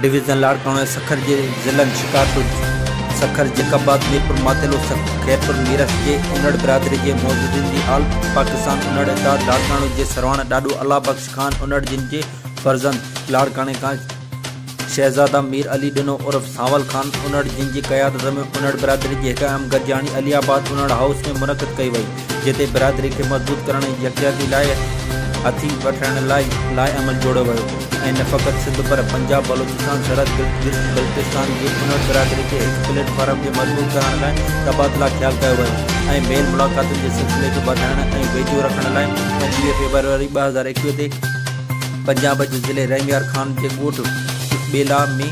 Division Larkana ۽ Sukkur جي ضلعن Shikarpur, Sukkur, Jacob آباد، ميرپور ماٿيلو، خيرپور ميرس جي انڙ برادري جي معززين جي آل پاڪستان انڙ اتحاد لاڙڪاڻو جي سرواڻ ڏاڏو الله بخش خان انڙ جن جي فرزند لاڙڪاڻي کان شهزاده مير علي ڏنو عرف سانول خان انڙ جن جي قيادت ۾ انڙ برادري جي هڪ اهم گڏجاڻي علي آباد انڙ هائوس ۾ منعقد ڪئي وئي جتي برادري کي مضبوط ڪرڻ ۽ يڪجهتي لاء هٿي وٺرائڻ لاء لاء عمل جوڙيو ويو. ۽ نه فقط سنڌ پر پنجاب، بلوچستان، سرحد، گلگت بلتستان جي انڙ برادري کي هڪ پليٽ فارم تي مضبوط ڪرڻ لاء تبادله خيال ڪيو ويو ۽ ميل ملاقاتن جي سلسلي کي وڌائڻ ۽ ويجهو رکڻ لاء 25 فيبروري 2021 تي پنجاب جي ضلعي رحيم يار خان جي ڳوٺ ٻيلا ۾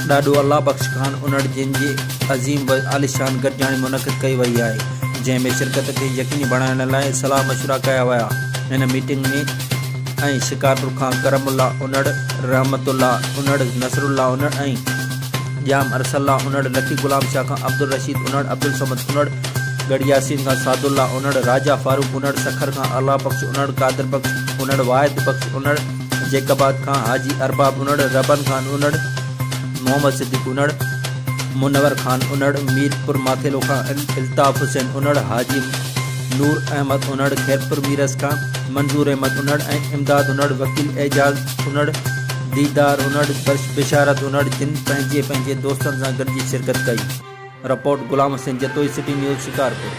ڏاڏو الله بخش خان انڙ جن جي عظيم و عاليشان گڏجاڻي منعقد ڪئي وئي آهي جنهن ۾ شرڪت کي يقيني بڻائڻ لاء صلاح مشورا ڪيا ويا هن ميٽنگ ۾ ۽ شڪارپور کان ڪرم الله انڙ، رحمت الله انڙ، نصر الله انڙ ۽ ڄام ارسلان انڙ، لکي غلام شاهه کان عبدالرشيد انڙ، عبدالصمد انڙ، ڳڙهي ياسين کان سعد الله انڙ، راجا فاروق انڙ، سکر کان الله بخش انڙ، قادر بخش انڙ، واحد بخش انڙ، جيڪب آباد کان حاجي ارباب انڙ، ربن خان انڙ، محمد صديق انڙ، منور خان انڙ، ميرپور ماٿيلو کان الطاف حسين انڙ، حاجي نور احمد انڙ، خيرپور ميرس کان منظور احمد انڙ ۽ امداد انڙ، وڪيل اعجاز انڙ، ديدار انڙ، بشارت انڙ جن پنهنجي پنهنجي دوستن سان گڏجي شرڪت ڪئي. Report, Ghulam Hussain Jatoi, city news, Shikarpur.